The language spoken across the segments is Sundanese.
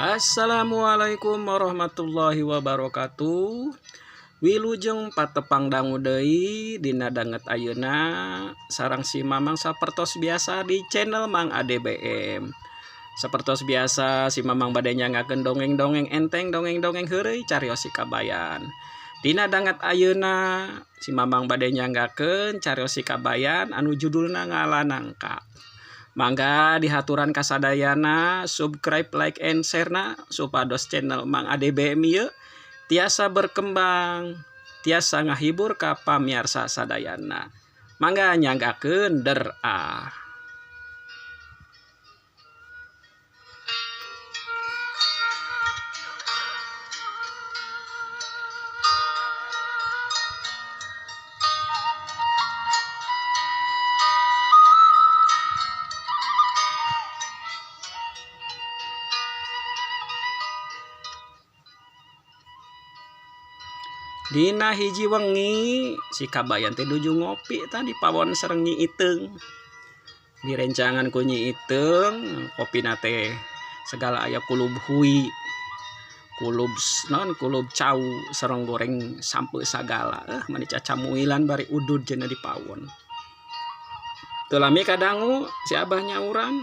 Assalamualaikum warahmatullahi wabarakatuh. Wilujeng patepang dangu deui dina danget ayeuna sareng si Mamang sapertos biasa di channel Mang ADBM. Sapertos biasa si Mamang bade nyanggakeun dongeng-dongeng enteng, dongeng-dongeng heureuy carios si Kabayan. Dina danget ayeuna si Mamang bade nyanggakeun carios si Kabayan anu judulna Ngala Nangka. Mangga dihaturan kasadayana subscribe, like, and share na supados channel Mang ADBM ieu tiasa berkembang, tiasa ngahibur ka pamiarsa sadayana. Mangga nyanggakeun der ah. Dina hiji wengi si Kabayan teh nuju ngopi tadi pawon sareng Nyi Iteung. Direncangan ku Nyi Iteung, kopina teh segala aya kulub hui, kulub non kulub cau sareng goreng sampe sagala. Mani cacamuilan bari udud cenah di pawon. Teu lami kadangu si abah nyauran.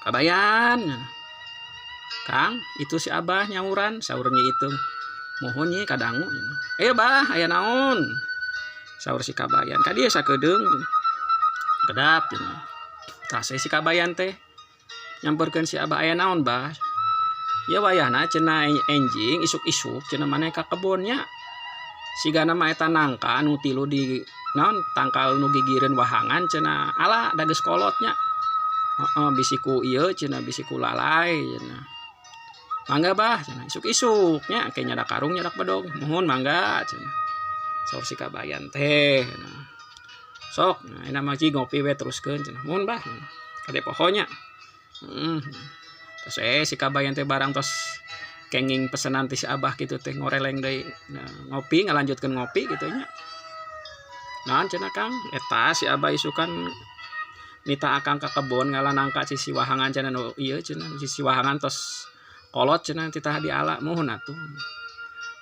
Kabayan. Kang, itu si abah nyauran saur Nyi Iteung. Mohon nyi kadangu. Bah, aya naon? Saur si Kabayan. Ka dieu sakedeung. Kedap cenah. Tah si Kabayan teh nyamperkeun si abah, aya naon, Bah? Ya wayahna cenah enjing isuk-isuk cenah maneh ka kebonnya. Sigana mah eta nangka anu tilu di naon tangkal nu gigireun wahangan cenah ala da geus kolotnya. Heeh, bisi ku ieu cenah bisi ku lalai cenah. Mangga bah cenah isuk-isuk nya ke nyadak karung nyadak bedog. Muhun mangga cenah. Saur si Kabayan teh. Nah. Sok, nah enak mah ngopi we teruskeun cenah. Muhun bah. Kade poho nya. Terus si Kabayan teh barang tos kenging pesenan ti si abah kitu teh ngoreleng deui. Nah, ngopi ngalanjutkeun ngopi kitu nya. Naon cenah Kang? Eta si abah isukan nita akang ka kebon ngala nangka sisi wahangan cenah nu ieu cenah sisi wahangan tos kolot cenah titah diala muhun atuh.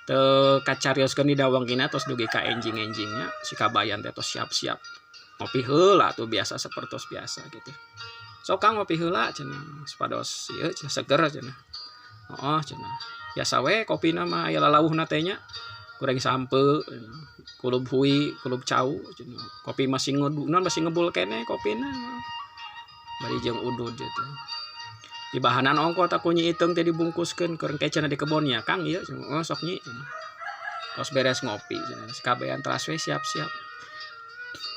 Teu kacarioskeun di dawangkina tos dugi ka enjing-enjingnya si Kabayan teh tos siap-siap ngopi heula atuh biasa sapertos biasa gitu. Sok Kang ngopi heula cenah supados ieu cenah seger cenah. Heeh cenah. Biasa we kopina mah aya lalauhna teh nya. Goreng sampe, kulub hui, kulub cau cenah. Kopi masih ngedunan masih ngebul keneh kopina. Bari jeung udud gitu. Dibahanan ongko tak ku Nyi Iteung teh dibungkuskeun keur engke cenah di kebonnya Kang ieu cenah. Oh sok Nyi cenah. Tos beres ngopi cenah. Si Kabayan teras we siap-siap.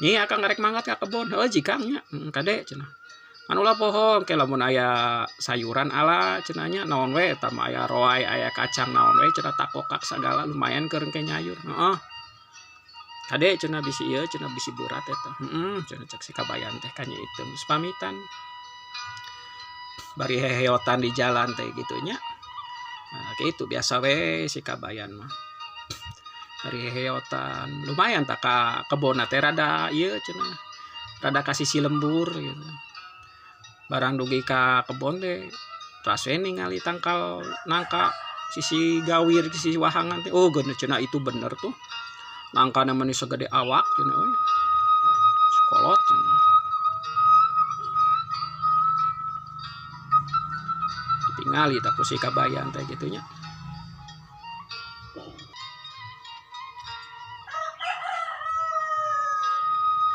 Nyi akang ngarek mangkat ka kebon. Heuh ji Kang nya. Kade cenah. Anu ulah poho engke lamun aya sayuran ala cenah nya naon we eta mah aya roai aya kacang naon we cenah takokak sagala lumayan keur engke nyayur. Heeh. Kade cenah bisi ieu cenah bisi berat eta. Heeh cenah cek si Kabayan teh ka Nyi Iteung. Geus pamitan. Bari heheotan di jalan teh gitu nya. Nah, kitu biasa we si Kabayan mah. Bari heheotan lumayan tak ka kebonna teh rada ieu cenah. Rada ka sisi lembur gitu. Barang dugi ka kebon teh teras we ningali tangkal nangka sisi gawir sisi wahangan teh. Oh geuneuh cenah itu bener tuh. Nangkana mah sagede awak cenah euy. Sekolot cenah. Ditingali tak ku si Kabayan teh kitu nya.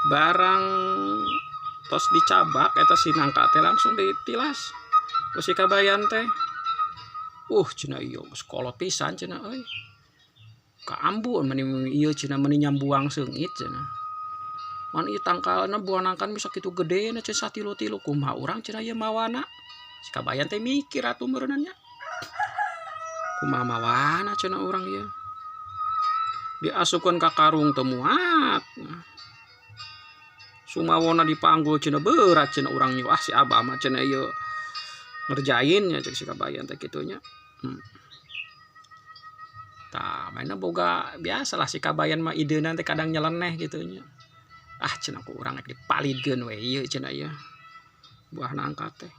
Barang tos dicabak eta si nangka teh langsung ditilas ku si Kabayan teh. Cenah ieu geus kolot pisan cenah euy. Kaambu meni ieu cenah meni nyambuang seungit cenah. Man ieu tangkalna buah nangkan bisa kitu gedena cenah satilu-tilu kumaha urang cenah ieu mawana. Si Kabayan teh mikir atuh meureunna nya. Kumaha mawana cenah urang ieu. Diasupkeun ka karung teu muat. Sumawona dipanggul cenah berat cenah urang ieu. Ah si abah mah cenah ieu ngerjain nya cek si Kabayan teh kitu nya. Tah mainna boga biasalah si Kabayan mah ideuna teh kadang nyeleneh kitu nya. Ah cenah ku urang rek dipalidkeun we ieu cenah ieu. Buah nangka teh.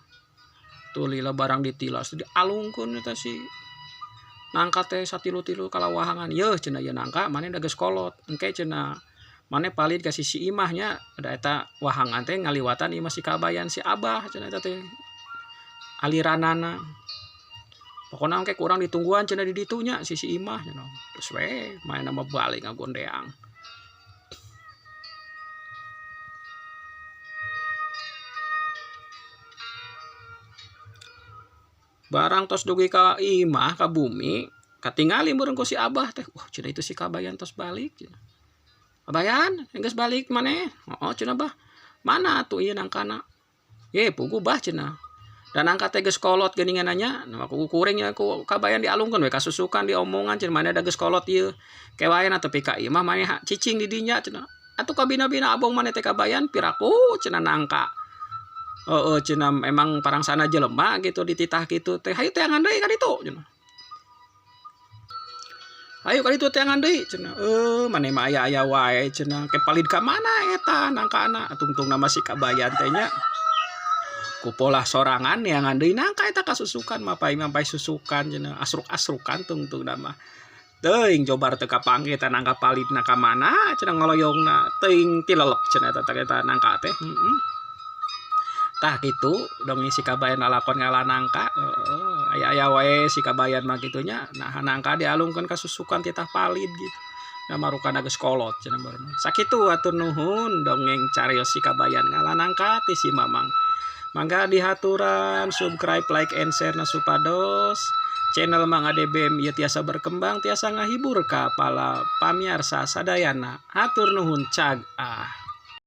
Atuh lila barang ditilas dialungkeun eta si nangka teh satilu-tilu kalawahangan. Yeuh cenah ieu nangka maneh da geus kolot. Engke cenah maneh palid ka sisi imah nya da eta wahangan teh ngaliwatan imah si Kabayan si Abah cenah eta teh aliranana. Pokona engke ku urang ditungguan cenah di ditu nya sisi imah cenah. Geus we manehna mah balik ngagondeang. Barang tos dugi ka imah ka bumi katingali meureun ku si Abah teh. Wah cenah itu si Kabayan tos balik cenah. Kabayan geus balik maneh? Heuh cenah Bah. Mana atuh ieu nangkana? Ye puguh Bah cenah. Da nangka teh geus kolot geuningan nya, nah ku kuring nya ku Kabayan dialungkeun we kasusukan diomongan cenah maneh da geus kolot ieu. Ke wae na tepi ka imah maneh cicing di dinya cenah. Atuh kabina-bina abong maneh teh Kabayan piraku cenah nangka. Heeh cenah emang parangsana jelema gitu dititah kitu teh hayu teangan deui ka ditu cenah. Hayu ka ditu teangan deui cenah. Maneh mah aya-aya wae cenah ke palid ka mana eta nangkana tungtungna mah si Kabayan teh nya. Ku polah sorangan neangan deui nangka eta kasusukan mapay-mapay susukan cenah asruk-asrukan tungtungna mah. Teuing jobar teu kapanggih eta nangka palidna ka mana cenah ngoloyongna teuing tilelep cenah eta teh eta nangka teh. Tah kitu dongeng si Kabayan lalakon ngala nangka. Heeh aya-aya wae si Kabayan mah kitu nya. Nah nangka dialungkeun ka susukan titah palid gitu. Nah marukana geus kolot cenah barudak. Sakitu hatur nuhun dongeng carios si Kabayan ngala nangka ti si Mamang. Mangga dihaturan subscribe, like, and share na supados channel Mang ADBM ieu tiasa berkembang tiasa ngahibur ka para pamiarsa sadayana. Hatur nuhun cag ah.